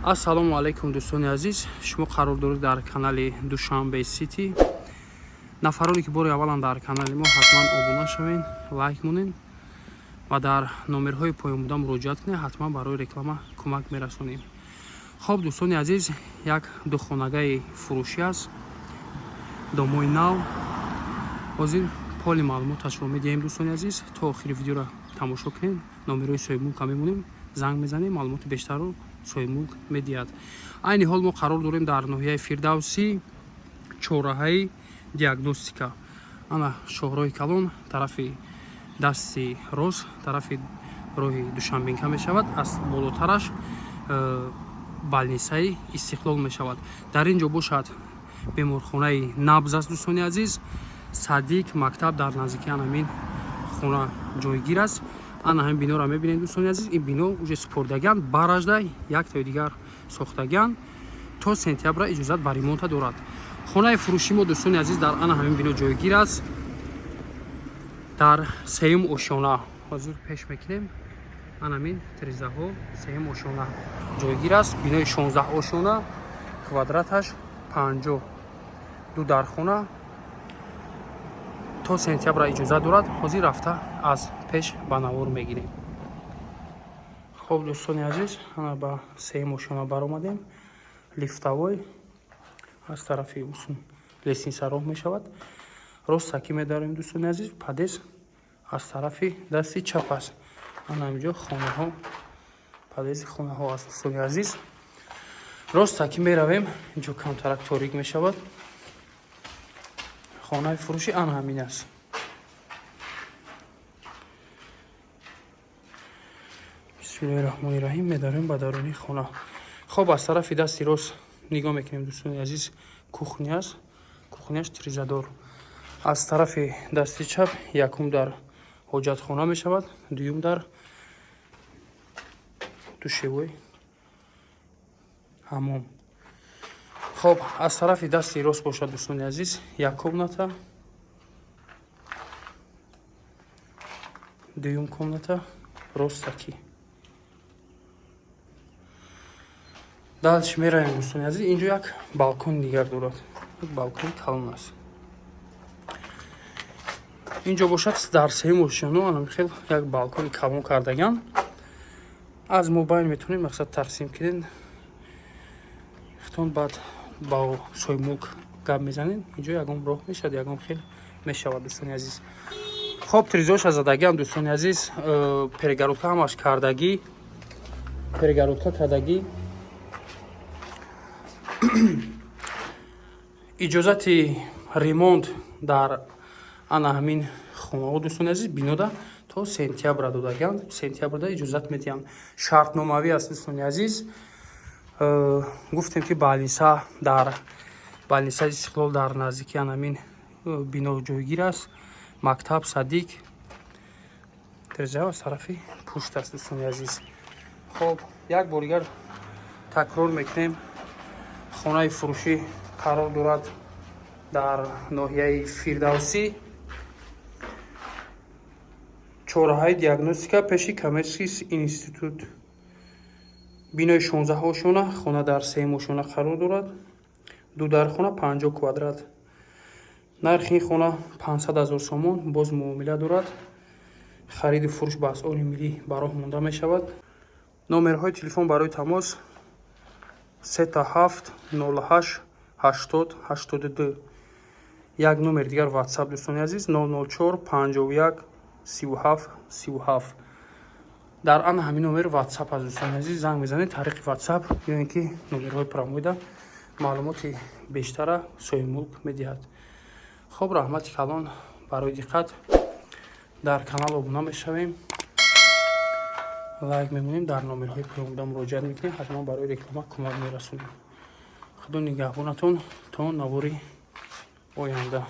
Ассалому алайкум, дӯстони азиз! Шумо қарор доред дар канали Душанбе Сити. Нафароне, ки бори аввалан дар канали мо, ҳатман обуна шавед, лайк монед ва дар номерҳои поёнбуда муроҷиат кунед. Ҳатман барои реклама кӯмак мерасонем. Хоб, дӯстони азиз, як духонагаи фурӯшӣ аст, домои нав. Ҳозир поли маълумоташро медиҳем. Дӯстони азиз, то охири видеоро тамошо кунед. Номерҳои соҳибмулка мемонем, занг мезанем, маълумоти бештарро соҳибмулк медиҳад. Айни ҳол мо қарор дорем дар ноҳияи Фирдавсӣ, чорраҳаи Диагностика. Ана шоҳроҳи калон, тарафи дасти рост тарафи роҳи Душанбинка мешавад, аз болотараш больницаи Истиқлол мешавад. Дар ин ҷо бошад беморхонаи Набз аст, дӯстони азиз. Садик, мактаб дар наздикии анамин хона ҷойгир аст. Ана ҳамин биноро мебинед, дӯстони азиз. Ин бино уже супордагиан, баражда яктои дигар сохтагиан. То сентябра иҷозат ба ремонта дорад. Хонаи фурӯши мо, дӯстони азиз, дар ана ҳамин бино ҷойгир аст, дар сеюм ошёна. Ҳозир пеш мекунем. Анамин тирезаҳо, сеюм ошёна ҷойгир аст. Бинои 16 ошёна, квадраташ 50, ду дархона, то сентябра иҷозат дорад. Ҳозир рафта аз пеш ба навор мегирем. Хоб, дӯстони азиз, ана ба сеюм ошёна баромадем. Лифтовой аз тарафи усун лестница роҳ мешавад. Ростакӣ медарем, дӯстони азиз, подъезд аз тарафи дасти чап аст. Ана инҷо хонаҳо, подъезди хонаҳо аст, дӯстони азиз. Ростакӣ меравем, инҷо камтарак торик мешавад. Хонаи фурӯшӣ ана ҳамин аст. Бисмиллоҳи раҳмони раҳим. Медарем ба даруни хона. Хоб, аз тарафи дасти рост нигоҳ мекунем, дӯстони азиз, кухня аст, кухняш тирезадор. Аз тарафи дасти чап якум дар ҳоҷатхона мешавад, дуюм дар душевой, ҳамом. Хоб, аз тарафи дасти рост бошад, дӯстони азиз, як комната, дуюм комната ростакӣ. Дальше меравем, дӯстони азиз. Инҷо як балкони дигар дорад, як балкони калон аст. Инҷо бошад дар сеюм ошёно анамихел як балкони калон кардаган. Аз мобайн метавонед, мақсад, тақсим кунед хитон, баъд ба соҳибмулк гап мезанед. Инҷо ягон роҳ мешавад, ягон хел мешавад, дӯстони азиз. Хоб, тирезоша задагиам, дӯстони азиз, перегородка ҳамаш кардагӣ, перегородка кардагӣ. Иҷозати ремонт дар ана ҳамин хонаҳо, дӯстони азиз, бинода то сентябра додагианд. Сентябрда иҷозат медиҳанд, шартномавӣ аст, дӯстони азиз. Гуфтем, ки больница, дар больницаи Истиқлол дар наздикии анамин бино ҷойгир аст. Мактаб, садик, тиреза аз тарафи пушт аст, дӯстони азиз. Хоб, як бор дигар такрор мекунем: хонаи фурӯшӣ қарор дорад дар ноҳияи Фирдавсӣ, чорраҳаи Диагностика, пеши коммерческий институт, бинои 16 ошёна, хона дар сеюм ошёна қарор дорад, ду дархона, 50 квадрат. Нархи ин хона 500 ҳазор сомон, боз муомила дорад. Хариду фурӯш ба асъори миллӣ ба роҳ монда мешавад. Номерҳои телефон барои тамос: 777 08 80 82. Як номер дигар WhatsApp, дӯстони азиз: 004 51 37 37. Дар ана ҳамин номер WhatsApp аст, дӯстони азиз. Занг мезанед тариқи WhatsApp ё ин ки номерҳои прямойда, маълумоти бештара соҳибмулк медиҳад. Хоб, раҳмати калон барои диққат. Дар канал обуна мешавем, лайк мемонем, дар номерҳои поёнбуда муроҷиат мекунем, ҳатман барои реклама кӯмак мерасонем. Худо нигаҳбонатон то навори оянда.